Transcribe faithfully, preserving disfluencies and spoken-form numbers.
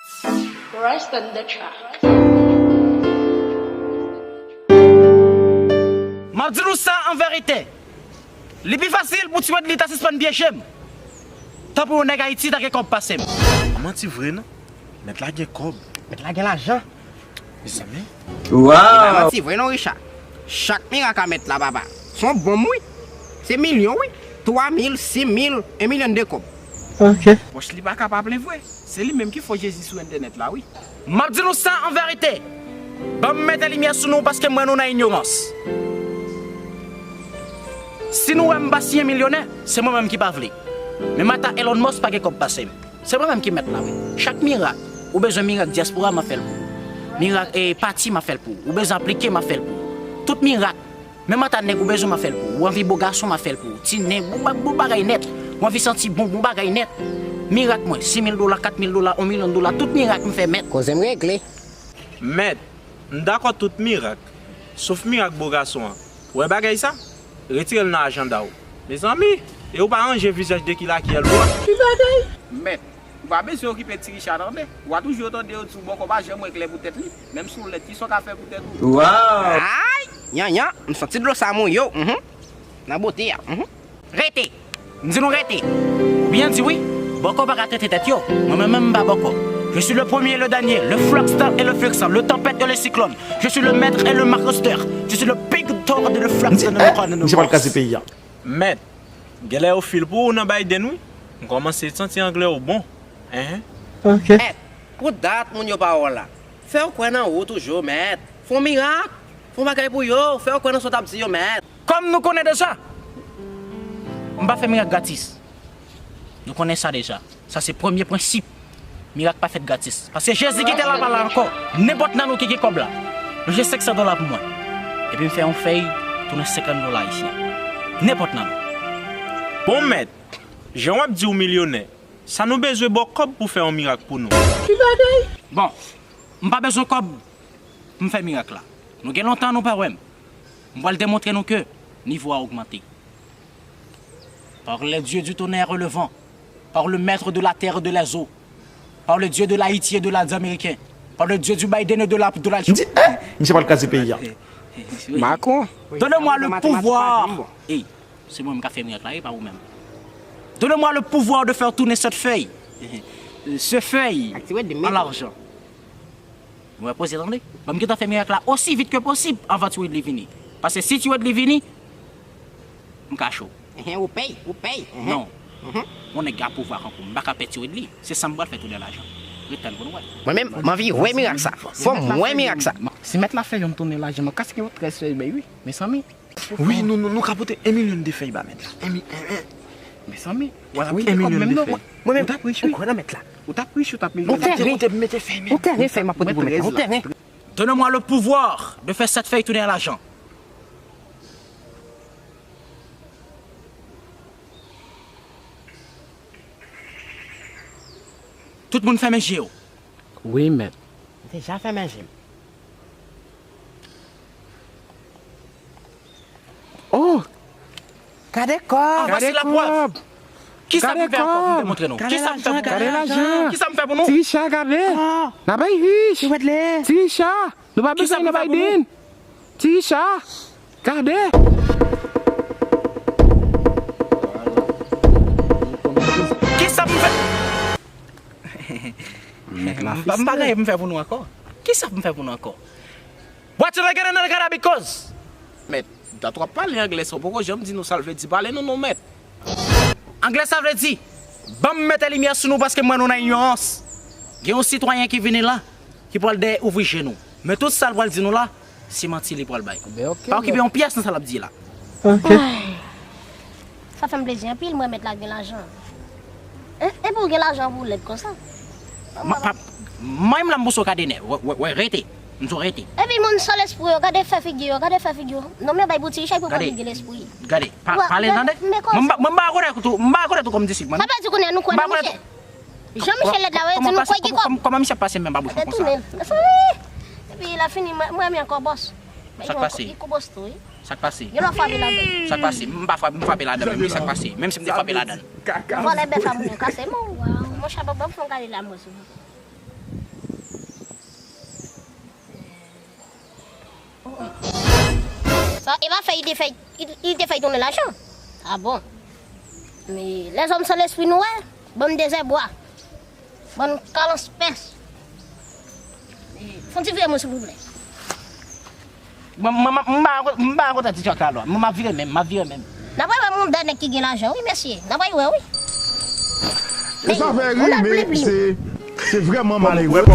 Rest on the track. M ap di nou sa an verite. Li pi fasil pou Ti Wèdli ta sispann pyeje m. Tanpri yon nèg Ayiti ta gen kòb pase m. Manti vre non. Mèt la gen kòb. Mèt la gen lajan. Mezanmi. E pa manti vre non, Richard. Chak mirak a mèt la, papa, se yon bonm wi. Se milyon wi. Twa mil, senk mil, yon milyon de kòb. Ok. Pòch li pa ka pa plen vre. Se li menm ki fo Jezi sou entènèt la wi. M ap di nou sa an verite. Ban m mete limyè sou nou paske m wè nou nan inyorans. Si nou wè m pa siyen milyonè, se mwen menm ki pa vle. Menm ata Elon Musk pa gen kòb pase m. Se mwen menm ki mèt la wi. Chak mirak, ou bezwen mirak dyaspora, m ap fè l pou ou. Mirak e pati, m ap fè l pou ou. Ou bezwen aplike, m ap fè l pou ou. Tout mirak, menm ata nèg ou bezwen, m ap fè l pou ou. Ou anvi bo gason, m ap fè l pou ou. Ti nen, bon ba- bon bagay nèt. Ou anvi santi bon, bon bagay nèt. Mirak mwen, sis mil dola, kat mil dola, yon milyon dola, tout mirak m fè mèt. Koze m regle. Mèt, m dakò tout mirak, sof mirak bo gason an. Ou wè bagay sa? Retire l nan ajanda w. Mezanmi, e ou pa ranje vizaj de ki lakyèl ou a? Ki bagay? Mèt, ou pa bezwen okipe Ti Richa tande. Ou a toujou tande yo di w bòkò pa janm wè klè pou tèt li. Menm si w lèd, kisa w ka fè pou tèt ou? Waw! Ay! Yanyan, m santi dlo sa mouye w. Mhm. Nan bote a. Mhm. Rete! M di nou rete! Ou byen di wi, bòkò pa ka trete tèt yo. Mwen menm, menm m pa bòkò. Je suis le premier et le dernier, le Fluxstar et le Fluxstar, le tempête et le cyclone. Je suis le maître et le master. Je suis le big dog de le Fluxstar. M di, eh, misye pral kraze peyi a. Mèt, genlè yo fil pou ou nan Biden wi. M kòmanse santi anglè ou bon. Enhen. Ok. Mèt, pou dat moun yo pa wè w la. Fè w kwè nan ou toujou, mèt. Fè w mirak. Fè w bagay pou yo. Fè w kwè nan sa w t ap di yo, mèt. Kòm nou konnen deja, m pa fè mirak gratis. Nou konnen sa deja. Sa se premye prensip. Mirak pa fèt gratis. Paske Jezi ki te la pa la ankò. Nenpòt nan nou ki gen kòb la, lonje senk san dola pou mwen. Epi m fè yon fèy tounen senkant dola ayisyen. Nenpòt nan nou. Bon mèt, jan w ap di w milyonè, sa nou bezwen ba w kòb pou fè yon mirak pou nou? Ki bagay? Bon, m pa bezwen kòb pou m fè mirak la. Nou gen lontan nou pa wè m. M pral demontre nou ke nivo a ogmante. Par le Dieu du tonnerre et le vent, par le maître de la terre et de les eaux, par le Dieu de l'Haïti et de l'Américain, par le Dieu du Biden et de la Donald Trump. M di, eh, misye pral kraze peyi a. Macron. Donnez-moi le pouvoir. Ey, se mwen m ka fè mirak la, e pa ou menm. Donnez-moi le pouvoir de faire tourner cette feuille, ce feuille en argent. Mwen poze tande. Ban m gentan fè mirak la osi vit ke posib anvan Ti Wèdli vini. Paske si Ti Wèdli vini, m ka cho. Enhen, ou pèy, ou pèy. Enhen. Non. Mhm. Yon nèg gen pouvwa kankou m, m pa ka pè Ti Wèdli. Se sa m pral fè tounen lajan. Ret tann pou nou wè. Mwen menm, m anvi wè mirak sa. Fò m wè mirak sa. Si mèt la fè yon tounen lajan, mwen kaske yon trèz fèy bay wi. Mezanmi. Wi, nou, nou, nou ka pote yon milyon de fèy ba mèt la. Yon mi-, en, en. Mezanmi. Wi, yon milyon de fèy. Mwen menm, ou t ap rich wi. Ou kwè nan mèt la? Ou t ap rich, ou t ap milyonè. Ou tèren. Ou te mete fèy, men. Ou tèren fèy m ap pote pou mèt la. Ou tèren. Donnez-moi le pouvoir de faire cette feuille tourner en argent. Tout moun fèmen je yo. Wi, mèt. M deja fèmen je m. Oh! Gade kòb! Gade kòb! Kisa m fè ankò pou m demontre nou? Kisa m fè pou nou? Gade lajan! Kisa m fè pou nou? Ti Richa, gade! Oh! N a bay rich! Ti Wèdle! Ti Richa! Nou pa bezwen nan Biden! Ti Richa! Gade! Kisa m fè? Mèt la fis. M pa gen anyen pou m fè pou nou ankò. Kisa pou m fè pou nou ankò? What you gonna gonna gonna because? Mèt, dat w ap pale anglè sa, w poko janm di nou sa l vle di, pale nou non mèt. Anglè sa vle di, ban m mete limyè sou nou paske m wè nou nan inyorans. Gen yon sitwayen ki vini la, ki pral dèyè ouvri je nou. Men tout sa l pral di nou la, se manti li pral bay. Ben, ok, pa okipe yon pyès nan sa l ap di la. Ok. Sa fè m plezi anpil, mwen mèt la gen lajan. E, epi w gen lajan pou w lèd konsa? Mwen menm la m pou sou kadene. Wè, wè, wè, rete. M sou rete. Epi moun san lespri yo, gade fè figi yo, gade fè figi yo. Non, men bay bouti chay pou pa gen lespri. Gade, pa, pale tande. Mwen m pa, mwen m pa rekonèt ou, m pa rekonèt ou kòm disip mwen. Sa vle di kounye a nou kwè nan misye. Jan misye lèd la, wè, di nou kwè ki kòb. Kòman misye ap pase menm pa bouch mwen konsa? Epi la fini, mwen, mwen renmen ankò bòs. Sa k pase? Li kou bòs tou, wi. Sa k pase? Gen lè w frape ladan. Sa k pase? M pa frape, m frape ladan menm, wi, sa k pase? Menm si m te frape ladan. Vòlè bèf a moun yo kase men w. Monchè, ban m fè yon gade la mwen sou. E pa fè li te fè, li, li te fè tounen lajan. Ah bon. Men lèzòm san lespri nou wè, bann dezèbwa, bann kalans pès. Fon ti vire mwen silvouplè. Mwen, mwen, mwen, m pa, m pa kontan ti chòk la lò. Mwen, m ap vire menm, m ap vire menm. N ap wè moun dè nèg ki gen lajan, wi, mesye. N ap wè, wi. E sa fè ri, men se, se vrèman malerè.